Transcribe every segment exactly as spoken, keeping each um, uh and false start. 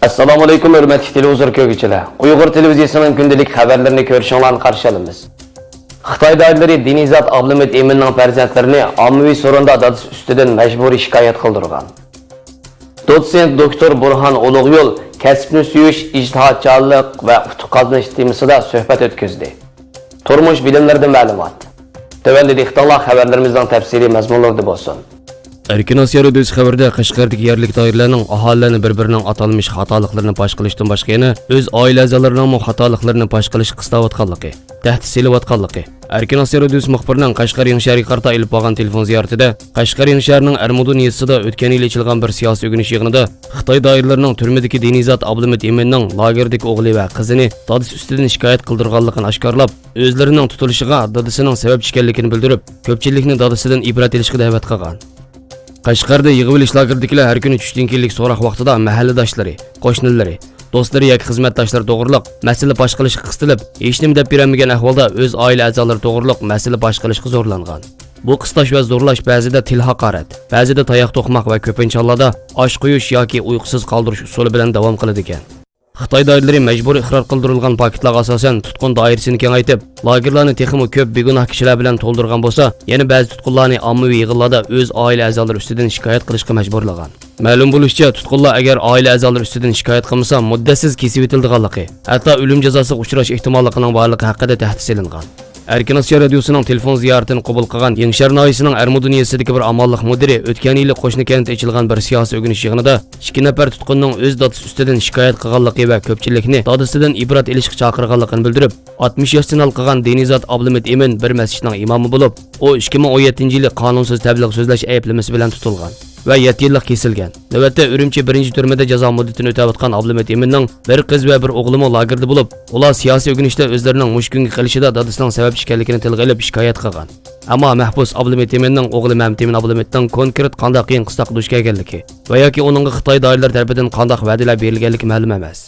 ئەسسالامۇئەلەيكۇم، ھۆرمەتلىك تېلېۋىزور كۆرگۈچىلەر. ئۇيغۇر تېلېۋىزىيىسىنىڭ كۈندىلىك خەۋەرلىرىنى كۆرۈشۈڭلارنى قارشى ئالىمىز. خىتاي دائىرىلىرى دىنىزات ئابلىمىت ئىمىننىڭ پەرزەنتلىرىنى ئاممىۋى سورۇندا دادىسى ئۈستىدىن مەجبۇرىي شىكايەت قىلدۇرغان. دوتسېنت دوكتور بۇرھان ئۇلۇغيول كەسىپنى سۆيۈش، ئىجتىھاتچانلىق ۋە ئۇتۇق قازىنىش تېمىسىدا سۆھبەت ئۆتكۈزدى. تۇرمۇش بىلىملىرىدىن مەلۇمات. تۆۋەندە دىققىتىڭلار خەۋەرلىرىمىزنىڭ تەپسىلىي مەزمۇنلىرىدا بولسۇن. ئەركىن ئاسىيا رادىيوسى خەۋىرىدە قەشقەردىكى يەرلىك دائىرىلەرنىڭ ئاھالىلەرنى بىر-بىرىنىڭ ئاتالمىش خاتالىقلىرىنى پاش قىلىشتىن باشقا يەنە ئۆز ئائىلە ئەزالىرىنىڭمۇ خاتالىقلىرىنى پاش قىلىشقا قىستاۋاتقانلىقى، تەھدىت سېلىۋاتقانلىقى، ئەركىن ئاسىيا رادىيوسى مۇخبىرىنىڭ قەشقەر يېڭىشەھەرگە قارىتا ئېلىپ بارغان تېلېفون زىيارىتىدە قەشقەر يېڭىشەھىرىنىڭ ئەرمۇدۇن يېزىسىدا ئۆتكەن يىلى ئېچىلغان بىر سىياسىي ئۆگىنىش يىغىنىدا خىتاي دائىرىلىرىنىڭ تۈرمىدىكى دىنىزات ئابلىمىت ئىمىننىڭ لاگېردىكى ئوغلى ۋە قىزىنى دادىسى ئۈستىدىن شىكايەت قىلدۇرغانلىقىنى ئاشكارىلاپ، ئۆزلىرىنىڭ تۇتۇلۇشىغا دادىسىنىڭ سەۋەبچى ئىكەنلىكىنى بىلدۈرۈپ، كۆپچىلىكنى دادىسىدىن ئىبرەت ئېلىشقا دەۋەت قىلغان. قەشقەردە يىغىۋېلىش لاگېرىدىكىلەر ھەر كۈنى چۈشتىن كېيىنلىك سوراق ۋاقتىدا مەھەللىداشلىرى، قوشنىلىرى، دوستلىرى ياكى خىزمەتداشلىرى توغرىلىق مەسىلە پاش قىلىشقا قىستىلىپ، ھېچنېمە دەپ بېرەلمىگەن ئەھۋالدا ئۆز ئائىلە ئەزالىرى توغرىلىق مەسىلە پاش قىلىشقا زورلانغان. بۇ قىستاش ۋە زورلاش بەزىدە تىل ھاقارەت، بەزىدە تاياق توقماق ۋە كۆپىنچە ھاللاردا ئاچ قويۇش ياكى ئۇيقۇسىز قالدۇرۇش ئۇسۇلى بىلەن داۋام قىلىدىكەن. خىتاي دائىرىلىرى مەجبۇرىي ئىقرار قىلدۇرۇلغان پاكىتلارغا ئاساسەن تۇتقۇن دائىرىسىنى كېڭەيتىپ، لاگېرلارنى تېخىمۇ كۆپ بىگۇناھ كىشىلەر بىلەن تولدۇرغان بولسا، يەنە بەزى تۇتقۇنلارنى ئاممىۋى يىغىنلاردا ئۆز ئائىلە ئەزالىرى ئۈستىدىن شىكايەت قىلىشقا مەجبۇرلىغان. مەلۇم بولۇشىچە، تۇتقۇنلار ئەگەر ئائىلە ئەزالىرى ئۈستىدىن شىكايەت قىلمىسا، مۇددەتسىز كېسىۋېتىلىدىغانلىقى، ھەتتا ئۆلۈم جازاسىغا ئۇچراش ئېھتىماللىقىنىڭ بارلىقى ھەققىدە تەھدىت سېلىنغان. ئەركىن ئاسىيا رادىيوسىنىڭ تېلېفون زىيارىتىنى قوبۇل قىلغان يېڭىشەھەر ناھىيەسىنىڭ ئەرمۇدۇن يېزىسىدىكى بىر ئامانلىق مۇدىرى ئۆتكەن يىلى قوشنا كەنتتە ئېچىلغان بىر سىياسىي ئۆگىنىش يىغىنىدا ئىككى نەپەر تۇتقۇننىڭ ئۆز دادىسى ئۈستىدىن شىكايەت قىلغانلىقى ۋە كۆپچىلىكنى دادىسىدىن ئىبرەت ئېلىشقا چاقىرغانلىقىنى بىلدۈرۈپ، ئاتمىش ياشتىن ھالقىغان دىنىزات ئابلىمىت ئىمىن بىر مەسچىتنىڭ ئىمامى بولۇپ، ئۇ ئىككى مىڭ ئون يەتتىنچى يىلى قانۇنسىز تەبلىغ سۆزلەش ئەيىبلىمىسى بىلەن تۇتۇلغان ۋە يەتتە يىللىق كېسىلگەن. نۆۋەتتە ئۈرۈمچى بىرىنچى تۈرمىدە جازا مۇددىتىنى ئۆتەۋاتقان ئابلىمىت ئىمىننىڭ بىر قىز ۋە بىر ئوغلىمۇ لاگېردا بولۇپ، ئۇلار سىياسىي ئۆگىنىشتە ئۆزلىرىنىڭ مۇشۇ كۈنگە قېلىشىدا دادىسىنىڭ سەۋەبچى ئىكەنلىكىنى تىلغا ئېلىپ شىكايەت قىلغان. ئەمما مەھبۇس ئابلىمىت ئىمىننىڭ ئوغلى مەمتىم ئىمىن ئابلىمىتنىڭ كونكرېت قانداق قىيىن قىستاققا دۇچ كەلگەنلىكى ۋە ياكى ئۇنىڭغا خىتاي دائىرىلىرى تەرىپىدىن قانداق ۋەدىلەر بېرىلگەنلىكى مەلۇم ئەمەس.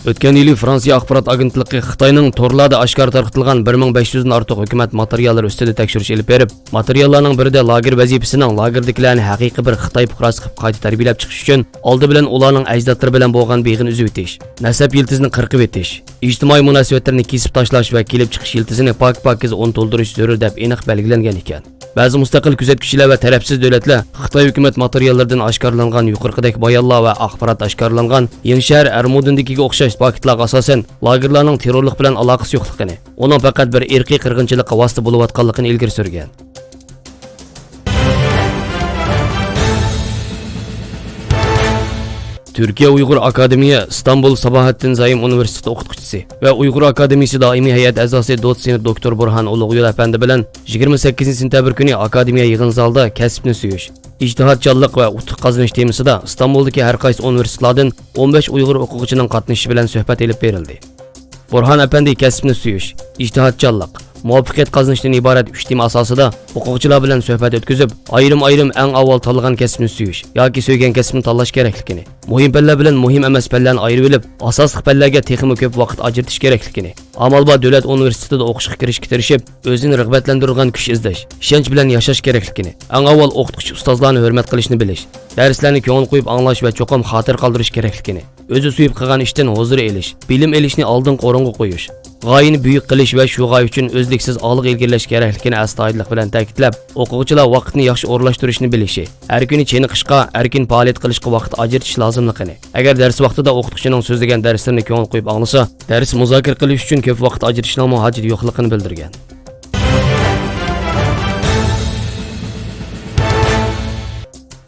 ئۆتكەن يىلى فرانسىيە ئاخبارات ئاگېنتلىقى خىتاينىڭ تورلاردا ئاشكارا تارقىتىلغان بىر مىڭ بەش يۈزدىن ئارتۇق ھۆكۈمەت ماتېرىياللىرى ئۈستىدە تەكشۈرۈش ئېلىپ بېرىپ، ماتېرىياللارنىڭ بىرىدە لاگېر ۋەزىپىسىنىڭ لاگېردىكىلەرنى ھەقىقىي بىر خىتاي پۇقراسى قىلىپ قايتا تەربىيەلەپ چىقىش ئۈچۈن ئالدى بىلەن ئۇلارنىڭ ئەجدادلىرى بىلەن بولغان بېغىنى ئۈزۈۋېتىش، نەسەب يىلتىزىنى قىرقىۋېتىش، ئىجتىمائىي مۇناسىۋەتلىرىنى كېسىپ تاشلاش ۋە كېلىپ چىقىش يىلتىزىنى پاك-پاكىز ئۇنتۇلدۇرۇش زۆرۈر دەپ ئېنىق بەلگىلەنگەن ئىكەن. بەزى مۇستەقىل كۆزەتكۈچىلەر ۋە تەرەپسىز دۆلەتلەر خىتاي ھۆكۈمەت ماتېرىياللىرىدىن ئاشكارىلانغان يۇقىرىقىدەك بايانلار ۋە ئاخبارات ئاشكارىلانغان يېڭىشەھەر ئەرمۇدىندىكىگە ئوخشاش پاكىتلارغا ئاساسەن، لاگېرلارنىڭ تېررورلۇق بىلەن ئالاقىسى يوقلۇقىنى، ئۇنىڭ پەقەت بىر ئىرقىي قىرغىنچىلىققا ۋاسىتە بولۇۋاتقانلىقىنى ئىلگىرى سۈرگەن. تۈركىيە ئۇيغۇر ئاكادېمىيە ئىستانبۇل ساباھەتتىن زايېم ئۇنىۋېرسىتېتى ئوقۇتقۇچىسى ۋە ئۇيغۇر ئاكادېمىيىسى دائىمىي ھەيئەت ئەزاسى دوتسېنت دوكتور بۇرھان ئۇلۇغيول ئەپەندى بىلەن يىگىرمە سەككىزىنچى سېنتەبىر كۈنى ئاكادېمىيە يىغىن زالىدا كەسىپنى سۆيۈش، ئىجتىھاتچانلىق ۋە ئۇتۇق قازىنىش تېمىسىدا ئىستانبۇلدىكى ھەر قايسى ئۇنىۋېرسىتېتلاردىن ئون بەش ئۇيغۇر ئوقۇغۇچىنىڭ قاتنىشىشى بىلەن سۆھبەت ئېلىپ بېرىلدى. بۇرھان ئەپەندى كەسىپنى سۆيۈش، ئىجتىھاتچانلىق، مۇۋەپپەقىيەت قازىنىشتىن ئىبارەت ئۈچ تېما ئاساسىدا ئوقۇغۇچىلار بىلەن سۆھبەت ئۆتكۈزۈپ، ئايرىم-ئايرىم ئەڭ ئاۋۋال تاللىغان كەسىپنى سۆيۈش ياكى سۆيگەن كەسىپنى تاللاش كېرەكلىكىنى، مۇھىم پەنلەر بىلەن مۇھىم ئەمەس پەنلەرنى ئايرىۋېلىپ، ئاساسلىق پەنلەرگە تېخىمۇ كۆپ ۋاقىت ئاجرىتىش كېرەكلىكىنى، ئامال بار دۆلەت ئۇنىۋېرسىتېتىدا ئوقۇشقا كىرىشكە تىرىشىپ، ئۆزىنى رىغبەتلەندۈرىدىغان كۈچ ئىزدەش، ئىشەنچ بىلەن ياشاش كېرەكلىكىنى، ئەڭ ئاۋۋال ئوقۇتقۇچى ئۇستازلارنى ھۆرمەت قىلىشنى بىلىش، دەرسلەرنى كۆڭۈل قويۇپ ئاڭلاش ۋە چوقۇم خاتىرە قالدۇرۇش كېرەكلىكىنى، ئۆزى سۆيۈپ قىلغان ئىشتىن ھۇزۇر ئېلىش، بىلىم ئېلىشنى ئالدىنقى ئورۇنغا قويۇش، غايىنى بۈيۈك قىلىش ۋە شۇ غايە ئۈچۈن ئۈزلۈكسىز ئالغا ئىلگىرىلەش كېرەكلىكىنى ئەستايىدىللىق بىلەن تەكىتلەپ، ئوقۇغۇچىلار ۋاقىتنى ياخشى ئورۇنلاشتۇرۇشنى بىلىشى، ھەر كۈنى چېنىقىشقا، ئەركىن پائالىيەت قىلىشقا ۋاقىت ئاجرىتىش لازىملىقىنى، ئەگەر دەرس ۋاقتىدا ئوقۇتقۇچىنىڭ سۆزلىگەن دەرسلىرىنى كۆڭۈل قويۇپ ئاڭلىسا، دەرس مۇزاكىرە قىلىش ئۈچۈن كۆپ ۋاقىت ئاجرىتىشنىڭمۇ ھاجىتى يوقلۇقىنى بىلدۈرگەن.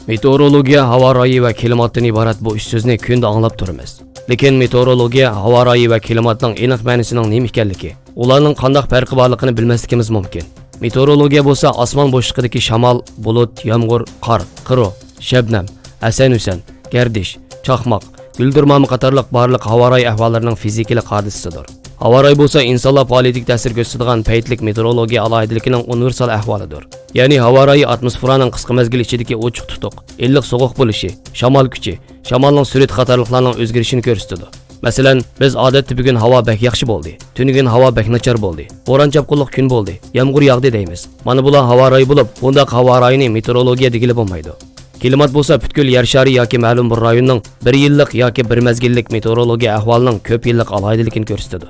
مېتېئورولوگىيە ھاۋا رايى ۋە كىلىماتتىن ئىبارەت بۇ ئۈچ سۆزنى كۈندە ئاڭلاپ تۇرىمىز. لېكىن مېتېئورولوگىيە ھاۋا رايى ۋە كىلىماتنىڭ ئېنىق مەنىسىنىڭ نېمە ئىكەنلىكى، ئۇلارنىڭ قانداق پەرقى بارلىقىنى بىلمەسلىكىمىز مۇمكىن. مېتېئورولوگىيە بولسا ئاسمان بوشلۇقىدىكى شامال، بۇلۇت، يامغۇر، قار، قىرو، شەبنەم، ھەسەن-ھۈسەن، گەردىش، چاقماق، گۈلدۈرماما قاتارلىق بارلىق ھاۋا رايى ئەھۋاللىرىنىڭ فىزىكىلىق ھادىسىسىدۇر. ھاۋا رايى بولسا ئىنسانلار پائالىيىتىگە تەسىر كۆرسىتىدىغان پەيتلىك مېتېئورولوگىيە ئالاھىدىلىكىنىڭ ئۇنىۋېرسال ئەھۋالىدۇر. يەنى ھاۋا رايى ئاتموسفېرانىڭ قىسقا مەزگىل ئىچىدىكى ئوچۇق-تۇتۇق، ئىللىق-سوغۇق بولۇشى، شامال كۈچى، شامالنىڭ سۈرئىتى قاتارلىقلارنىڭ ئۆزگىرىشىنى كۆرسىتىدۇ. مەسىلەن، بىز ئادەتتە بۈگۈن ھاۋا بەك ياخشى بولدى، تۈنۈگۈن ھاۋا بەك ناچار بولدى، بوران-چاپقۇنلۇق كۈن بولدى، يامغۇر ياغدى دەيمىز. مانا بۇلار ھاۋا رايى بولۇپ، بۇنداق ھاۋا رايىنى مېتېئورولوگىيە دېگىلى بولمايدۇ. كىلىمات بولسا پۈتكۈل يەر شارى ياكى مەلۇم بىر رايوننىڭ بىر يىللىق ياكى بىر مەزگىللىك مېتېئورولوگىيە ئەھۋالىنىڭ كۆپ يىللىق ئالاھىدىلىكىنى كۆرسىتىدۇ.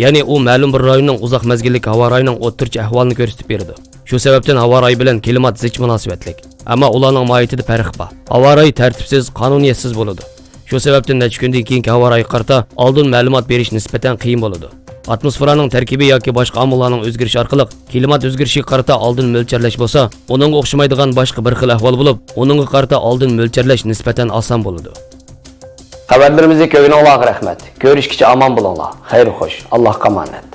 يەنى ئۇ مەلۇم بىر رايوننىڭ ئۇزاق مەزگىللىك ھاۋا رايىنىڭ ئوتتۇرىچە ئەھۋالىنى كۆرسىتىپ بېرىدۇ. شۇ سەۋەبتىن ھاۋا رايى بىلەن كىلىمات زىچ مۇناسىۋەتلىك. ئەمما ئۇلارنىڭ ماھىيىتىدە پەرق بار. ھاۋا رايى تەرتىپسىز، قانۇنىيەتسىز بولىدۇ. شۇ سەۋەبتىن نەچچە كۈندىن كېيىنكى ھاۋا رايىغا قارىتا ئالدىن مەلۇمات بېرىش نىسبەتەن قىيىن بولىدۇ. ئاتموسفېرانىڭ تەركىبى ياكى باشقا ئامىللارنىڭ ئۆزگىرىشى ئارقىلىق كىلىمات ئۆزگىرىشىگە قارىتا ئالدىن مۆلچەرلەش بولسا، ئۇنىڭغا ئوخشىمايدىغان باشقا بىر خىل ئەھۋال بولۇپ، ئۇنىڭغا قارىتا ئالدىن مۆلچەرلەش نىسبەتەن ئاسان بولىدۇ. خەۋەرلىرىمىزنى كۆرگىنىڭلارغا رەھمەت. كۆرۈشكىچە ئامان بولۇڭلار. خەير خوش. ئاللاھقا ئامانەت.